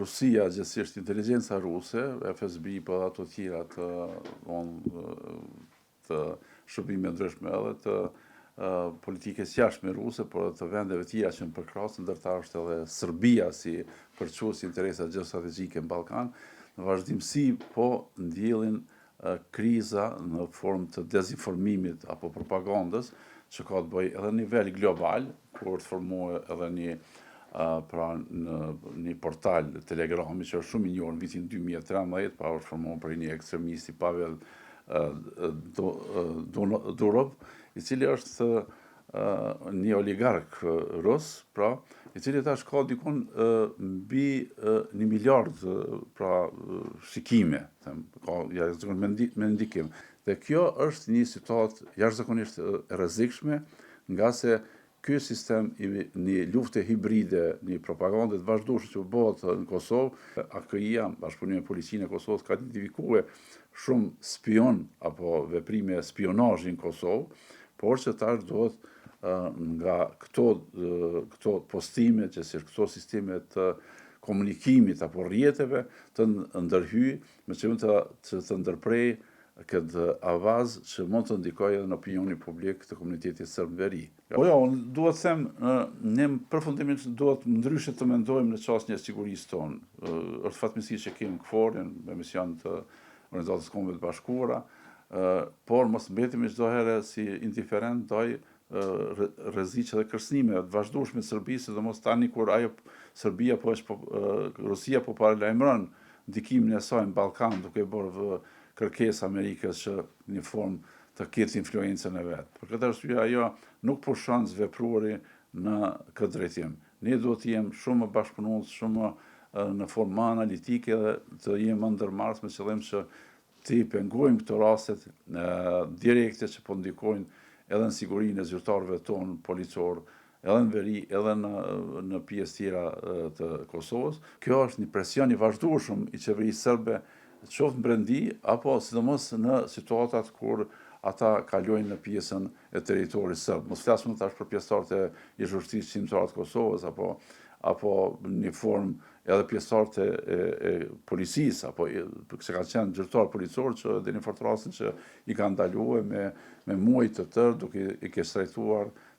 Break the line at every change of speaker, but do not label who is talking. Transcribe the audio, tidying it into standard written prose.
Rusia, gjithsesi inteligjenca ruse, FSB, po edhe ato tjera të, on, të shërbime ndryshme edhe të politikës jashtme ruse, por edhe të vendeve tjera që në përkrasin, ndër ta është edhe Serbia si përçues interesat gjeostrategjike në Ballkan, në vazhdimësi po ndjellin kriza në formë të dezinformimit apo propagandës, që ka të bëjë edhe në nivel global, ku është formuar edhe një pra në një portal Telegrami që është shumë i njohur në vitin 2013, pra është formuar për një ekstremisti Pavel Durov, i cili është një oligark rus, pra, i cili tash ka dikun mbi 1 miliard pra shikime, them, ka jashtëzakonisht me ndikim. Dhe kjo është një situatë jashtëzakonisht e rrezikshme, nga se ky sistem i një lufte hibride, një propagande të vazhdueshme që bëhet në Kosovë, AKI-ja, bashkëpunimi me policinë e Kosovës, ka identifikuar shumë spion apo veprime spionazhi në Kosovë, por që tash duhet nga këto postime, që si këto sisteme të komunikimit apo rrjeteve të ndërhyj me qëllim të ndërprej këtë avaz që mund të ndikojë edhe në opinionin publik të komunitetit serb në veri. Po jo, unë duhet të them, ne përfundimin duhet ndryshe të mendojmë në qasjen e sigurisë tonë. Është fatmirësi që kemi KFOR-in me mision të Organizatës Kombeve të Bashkuara, por mos mbetemi çdo herë si indiferent ndaj rreziqe dhe kërcënime të vazhdueshme të Serbisë, sidomos tani kur ajo Serbia po është po, Rusia po paralajmëron ndikimin e saj në Ballkan duke bërë kërkesë Amerikës që një formë të ketë influencën e vet. Për këtë arsye ajo nuk pushon së vepruari në këtë drejtim. Ne duhet të jemi shumë më bashkëpunues, shumë më në formë më analitike dhe të jemi më ndërmarrës me qëllim që të pengojmë këto rastet direkte që po ndikojnë edhe në sigurinë e zyrtarëve tonë policor, edhe në veri, edhe në pjesë tjera të Kosovës. Kjo është një presion i vazhdueshëm i qeverisë serbe, qoftë në brendi, apo sidomos në situatat kur ata kalojnë në pjesën e territorit serb. Mos flasim tash për pjesëtarët e ish ushtrisë çlirimtare të Kosovës apo një formë edhe pjesëtarët e policisë apo se kanë qenë zyrtar policor që deri në fort rastin që i kanë ndaluar me muaj të tërë duke i keqtrajtuar.